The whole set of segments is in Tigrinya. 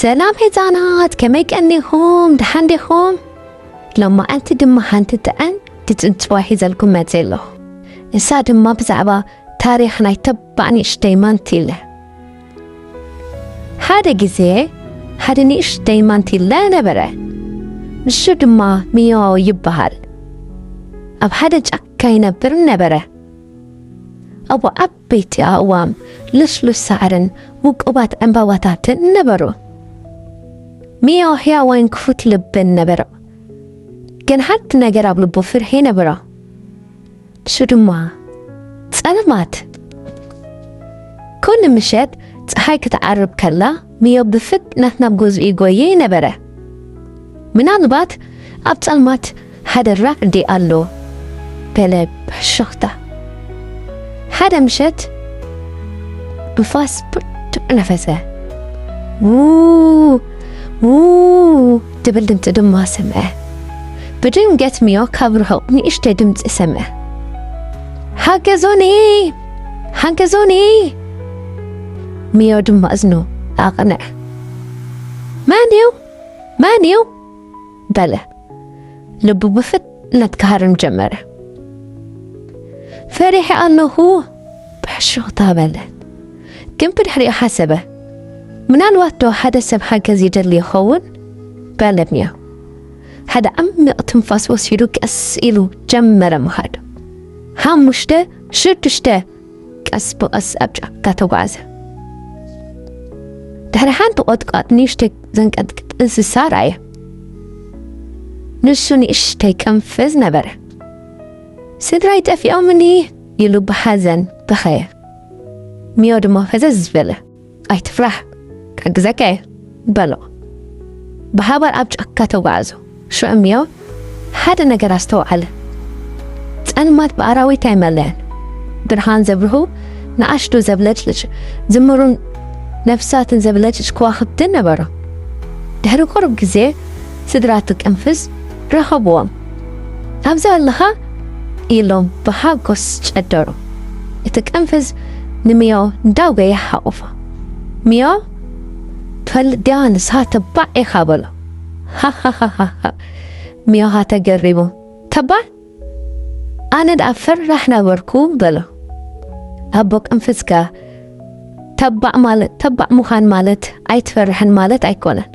ሰላም ህፃናት፣ ከመይ ቀኒኹም? ደሓን ዲኹም? ሎማዓንቲ ድማ ሓንቲ ጥዕምቲ ፅንፅዋ ሒዘልኩም መፅእ ኣለኹ። እሳ ድማ ብዛዕባ ታሪኽ ናይ ተባዕ ንእሽተይ ማንቲለ። ሓደ ግዜ ሓደ ንእሽተይ ማንቲለ ነበረ። ንሱ ድማ ሚዮ ይበሃል። ኣብ ሓደ ጫካ ይነብር ነበረ። ኣብኡ ዓበይቲ ኣእዋም፣ ልስሉስ ሳዕርን ውቁባት ዕምባባታትን ነበሩ። ሚዮ ህያዋይን ክፉት ልብን ነበሮ። ግን ሓንቲ ነገር ኣብ ልቡ ፍርሒ ነበሮ። ንሱ ድማ ጸልማት። ኩሉ ምሸት ጸሓይ ክትዓርብ ከላ፣ ሚዮ ብፍጥነት ናብ ገዝኡ ይጎየ ነበረ። ምናልባት ኣብ ጸልማት ሓደ ራዕዲ ኣሎ፣ በለ ብሕሹኽታ። ሓደ ምሸት ንፋስ ብርቱዕ ነፈሰ። ው፣ ው ትብል ድምፂ ድማ ሰምዐ። ብድንገት ሚዮ ካብ ርሑቕ ንእሽተይ ድምፂ ሰምዐ። "ሓገዙኒ! ሓገዙኒ!" ሚዮ ድማ እዝኑ ኣቕንዐ። "መን እዩ? መን እዩ?" በለ። ልቡ ብፍጥነት ክሃርም ጀመረ። "ፈሪሐ ኣለኹ!" ብሕሹኽታ በለ። ግን ብድሕሪኡ ሓሰበ። "ምናልባት ዶ ሓደ ሰብ ሓገዝ ይደሊ ይኸውን?" በለ ሚዮ። ሓደ ዓሚቕ ትንፋስ ወሲዱ ቀስ ኢሉ ጀመረ ምኻዱ። ሓሙሽተ፣ ሽዱሽተ፣ ቀስ ብቐስ ኣብ ጫካ ተጓዕዘ። ድሕሪ ሓንቲ ቖጥቋጥ ንእሽተይ ዘንቀጥቅጥ እንስሳ ረኣየ። ንሱ ንእሽተይ ቅንፍዝ ነበረ። "ስድራይ ጠፊኦምኒ!" ኢሉ ብሓዘን በኸየ። ሚዮ ድማ ፈዘዝ በለ። "ኣይትፍራሕ፣ ክሕግዘካ እየ" በሎ። ብሓባር ኣብ ጫካ ተጓዓዙ። ሽዑ ሚዮ ሓደ ነገር ኣስተውዓለ። ጸልማት ብኣራዊት ኣይመለኣን። ብርሃን ዘብርሁ ንኣሽቱ ዘብለጭልጭ ዝምሩን ነፍሳትን ዘብለጭልጭ ከዋኽብትን ነበሩ። ድሕሪ ቁሩብ ግዜ ስድራ እቲ ቅንፍዝ ረኸብዎም። "ኣብዚ ኣለኻ?" ኢሎም ብሓጎስ ጨደሩ። እቲ ቅንፍዝ ንሚዮ እንዳጎየ ሓቑፎ። "ሚዮ፣ ትፈልጥ ድያ ንስኻ ተባዕ ኢኻ?" በሎ። ሃሃሃሃ። ሚዮ ተገሪሙ፣ "ተባዕ? ኣነ ደኣ ፈራሕ ነበርኩ" በሎ። ኣቦ ቅንፍዝ ከኣ፣ "ተባዕ ማለት፣ ተባዕ ምዃን ማለት ኣይትፈርሕን ማለት ኣይኮነን።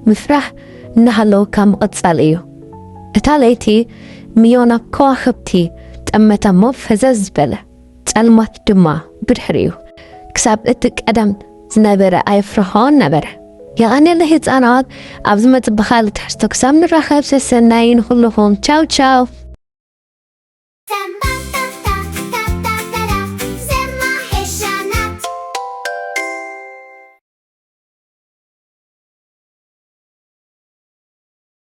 ምፍራሕ እናሃለወካ ምቕጻል እዩ።" እታ ለይቲ ሚዮ ናብ ከዋኽብቲ ጠመተ እሞ ፈዘዝ በለ። ጸልማት ድማ ብድሕሪኡ፣ ክሳብ እቲ ቀደም ዝነበረ ኣየፍርሆን ነበረ። የቐንየለይ ህጻናት፣ ኣብ ዝመጽእ ብኻልእ ትሕዝቶ ክሳብ ንራኸብ ሰሰናዩ ንኹልኹም። ቻው ቻው።